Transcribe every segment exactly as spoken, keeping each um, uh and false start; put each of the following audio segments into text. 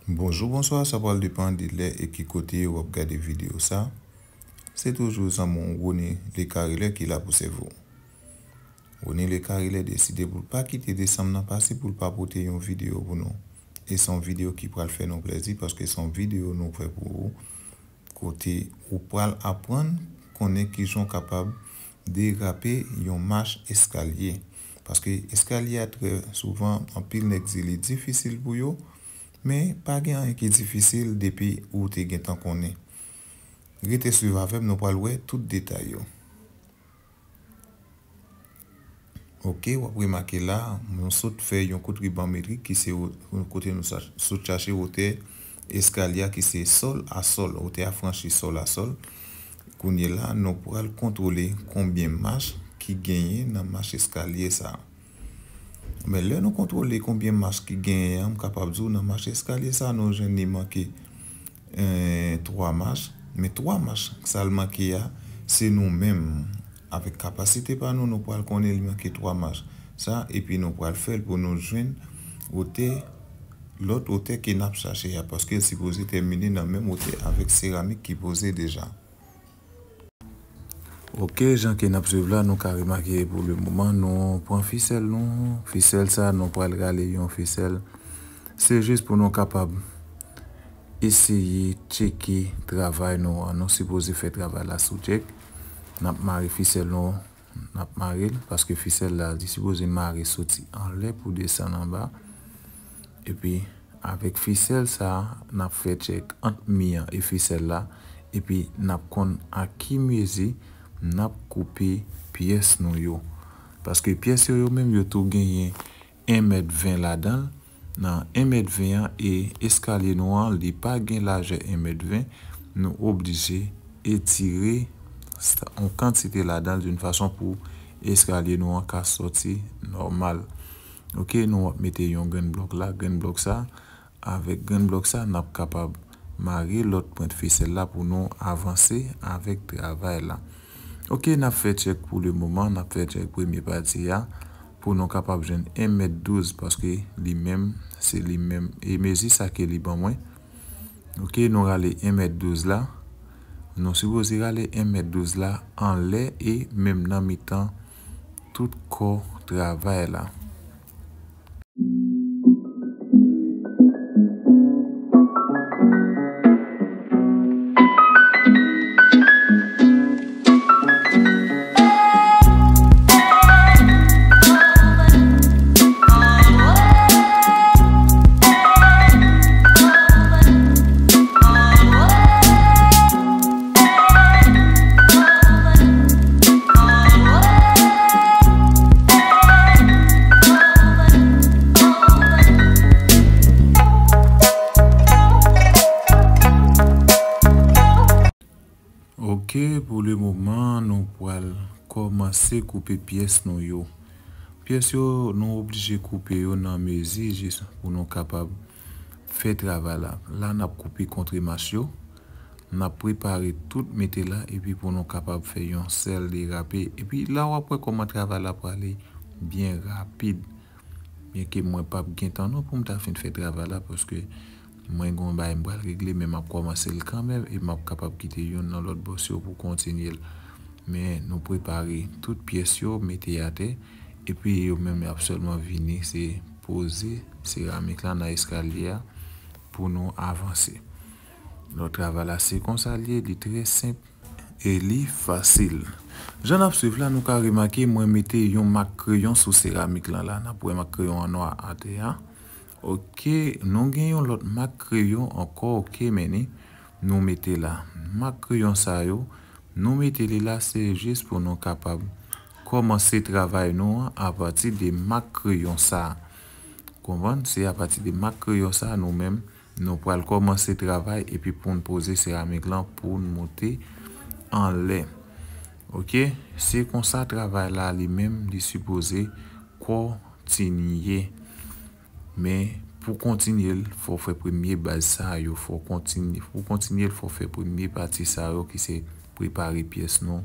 Bonjou, bonswa, sa pral depann de lè e ki kote w ap gade videyo sa. Se toujou zanmi w Rony Lecarillet ki la pou sèvi w. Rony Lecarillet deside pou l pa kite desanm nan pase pou l pa pote yon videyo pou nou. E se yon videyo ki pral fè nou plèzi paske se yon videyo nou fè pou ou. Kote ou pral aprann konnen kijan w kapab derape yon mach eskalye. Paske eskalye a trè souvan anpil nèg di li difisil pou yo, men pa gen anyen ki difisil depi ou te gentan konnen. Rete swiv avè m, nou pral wè tout detay yo. Ok, w ap remake la, nou sot fè yon kout riban metrik ki se wo-, kote nou sa-, sot chache wotè eskalye a ki se sòl a sòl, wotè a franchi sòl a sòl. Kounye la, nou pral kontwole konbyen mach ki genyen nan mach eskalye sa a. Men lè nou kontwole konbyen mach ki genyen an, m kapab di w nan mach eskalye sa a, nou jwenn li manke, eh, twa mach. Men twa mach sa l manke a, se nou menm. Avèk kapasite pa nou, nou pral konnen li manke twa mach sa, epi nou pral fè l pou nou jwenn wotè, lòt wotè ke n ap chache a, paske l sipoze tèmine nan menm wotè avèk seramik ki poze deja. Ok, jan ke n ap swiv la, nou ka remake pou le moman, nou pran fisèl nou. Fisèl sa, nou pral rale yon fisèl. Se jis pou nou kapab eseye tcheke travay nou an. Nou sipoze fè travay la sou tchèk. N ap mare fisèl nou, n ap mare l, paske fisèl la, li sipoze mare soti anlè pou desann anba. Epi, avèk fisèl sa a, n ap fè tchèk ant mi an e fisèl la, epi n ap konn a ki mezi n ap koupe pyès nou yo. Paske pyès yo, yo menm, yo tou genyen en mèt ven ladan l. Nan en mèt ven an e eskalye nou an, li pa gen lajè en mèt ven, nou oblije etire sa, yon kantite ladan l, d'une façon pou eskalye nou an ka sòti nòmal. Ok, nou ap mete yon grenn blòk la, grenn blòk sa. Avèk grenn blòk sa, n ap kapab mare lòt pwent fisèl la pou nou avanse avèk travay la. Ok, n ap fè tchèk pou le moman, n ap fè tchèk premye pati a pou nou kapab jwenn en mèt douz, paske li menm, se li menm, e mezi sa ke li ban mwen. Ok, nou rale en mèt douz la. Nou sipoze rale en mèt douz la anlè e menm nan mitan tout kò travay la. Ok, pou le moman, nou pral kòmanse koupe pyès nou yo. Pyès yo, nou oblije koupe yo nan mezi jis pou nou kapab fè travay la. La, n ap koupe kontre mach yo. N ap prepare tout mete la, epi pou nou kapab fè yon sèl derape. Epi la, w ap wè kòman travay la prale byen rapid. Byenke mwen p ap gen tan non pou m ta fin fè travay la, paske mwen gen yon bagay m pral regle, men m ap kòmanse l kanmenm, e m ap kapab kite youn nan lòt bòs yo pou kontinye l. Men nou prepare tout pyès yo, mete atè, epi yo menm y ap sèlman vini, se poze seramik la nan eskalye a pou nou avanse. Donk, travay la, se konsa l ye, li trè senp e li fasil. Jan n ap swiv la, nou ka remake mwen mete yon mak kreyon sou seramik lan la. N ap wè mak kreyon an nwa atè a. Ok, nou gen yon lòt mak kreyon ankò, ok, men ni, nou mete la. Mak kreyon sa yo, nou mete li la, se jis pou nou kapab kòmanse travay nou an apati de mak kreyon sa. Konprann? Se apati de mak kreyon sa, nou menm, nou pral kòmanse travay epi pou n poze seramik lan pou n moute anlè. Ok, se konsa travay la li menm li sipoze kontinye. Men pou kontinye l, fò w fè premye baz sa yo, fò w kontinye, pou kontinye l, fò w fè premye pati sa yo ki se prepare pyès nou,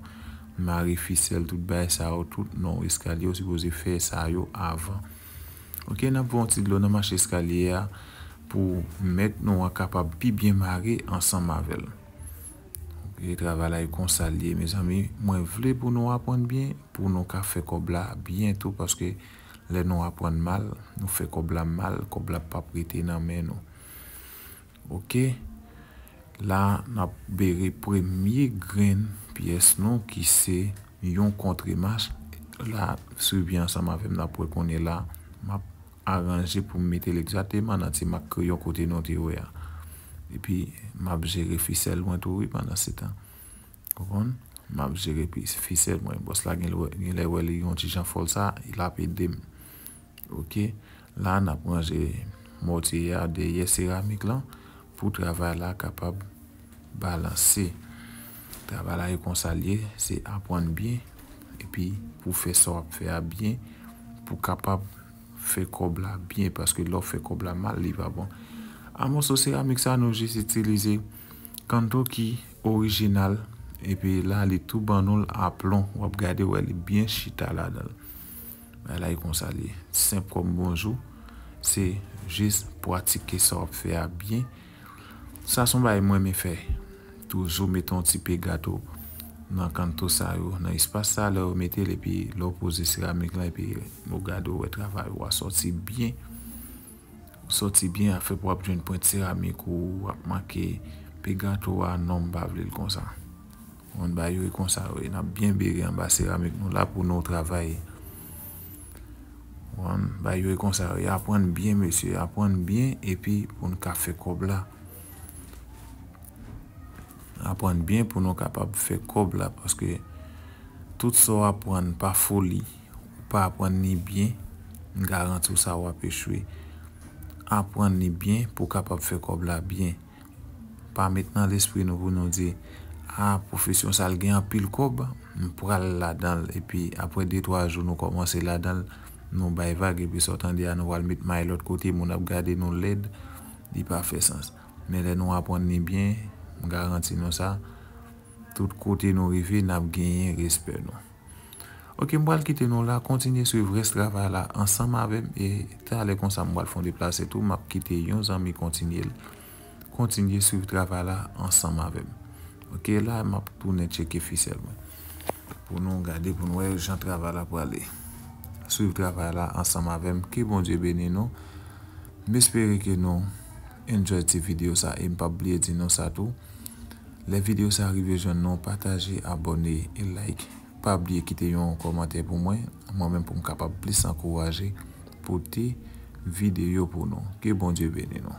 mare fisèl, tout bagay sa yo, tout non eskalye, w sipoze fè sa yo avan. Ok, n ap voye yon ti dlo nan mach eskalye a. pou mèt nou an kapab pi byen mare ansanm avè l. Ok, travay la e konsa l ye, mezanmi. Mwen vle pou nou aprann byen, pou nou ka fè kòb la byen tou, paske lè nou aprann mal, nou fè kòb la mal, kòb la p ap rete nan men nou. Ok, la n ap bere premye grenn pyès nou ki se yon kontremach. La, swiv byen ansanm avè m, n ap wè kounye la. M ap aranje pou m mete l egzakteman nan ti mak kreyon kote nou te wè a. Epi, m ap jere fisèl mwen tou, wi, pandan se tan. Konprann? M ap jere pi-, fisèl mwen. Bòs la gen lè, gen lè wè li yon ti jan fòl sa, l ap ede m. Ok? La, n ap ranje mòtye a dèyè seramik lan pou travay la kapab balanse. Travay la e konsa l ye, se aprann byen, epi pou fè sa w ap fè a byen, pou kapab fè kòb la byen, paske lè w fè kòb la mal, li pa bon. A mòso seramik sa, nou jis itilize kanto ki orijinal, epi la, li tou ban nou l aplon. W ap gade, wè, li byen chita ladan l. Bagay la e konsa l ye. Senp kòm bonjou. Se jis pratike sa w ap fè a byen. Sa se yon bagay mwen renmen fè. Toujou mete yon ti pegato nan kanto sa yo, nan espas sa, lè w mete l, epi lè w poze seramik lan, epi w gade, w wè travay ou a sòti byen. Sòti byen, afè pou w ap jwenn pwent seramik ou, w ap make pegato a, non, m pa vle l konsa. Konn bagay yo e konsa yo ye. N ap byen bere anba seramik nou la pou nou travay. Konn bagay yo e konsa yo ye. Aprann byen, mesye, aprann byen, epi pou n ka fè kòb la. Aprann byen pou nou kapab fè kòb la, paske tout sa w aprann pa foli, ou pa aprann li byen, m garanti w sa w ap echwe. Aprann li byen pou w kapab fè kòb la byen. Pa met nan lespri nou pou nou di, "A, pwofesyon sa l gen anpil kòb, m pral ladan l." Epi apre de, twa jou, nou kòmanse ladan l, nou bay vag, epi sa w tande a, nou pral met may lòt kote, moun ap gade nou lèd, li pa fè sans. Men lè nou aprann li byen, m garanti nou sa, tout kote nou rive, n ap genyen respè nou. Ok, m pral kite nou la, kontinye swiv rès travay la ansanm avè m, e talè konsa m pral fè yon deplase tou, m ap kite yon zanmi kontinye l. Kontinye swiv travay la ansanm avè m. Ok, la m ap tounen tcheke fisèl mwen. Pou nou gade, pou nou wè jan travay la prale. Swiv travay la ansanm avè m. Ke Bondye beni nou. M espere ke nou enjoy ti videyo sa, e m p ap bliye di nou sa tou. Lè videyo sa rive jwenn nou, pataje, abòne e like. Pa bliye kite yon kòmantè pou mwen, mwen menm pou m kapab plis ankouraje pote videyo pou nou. Ke Bondye beni nou.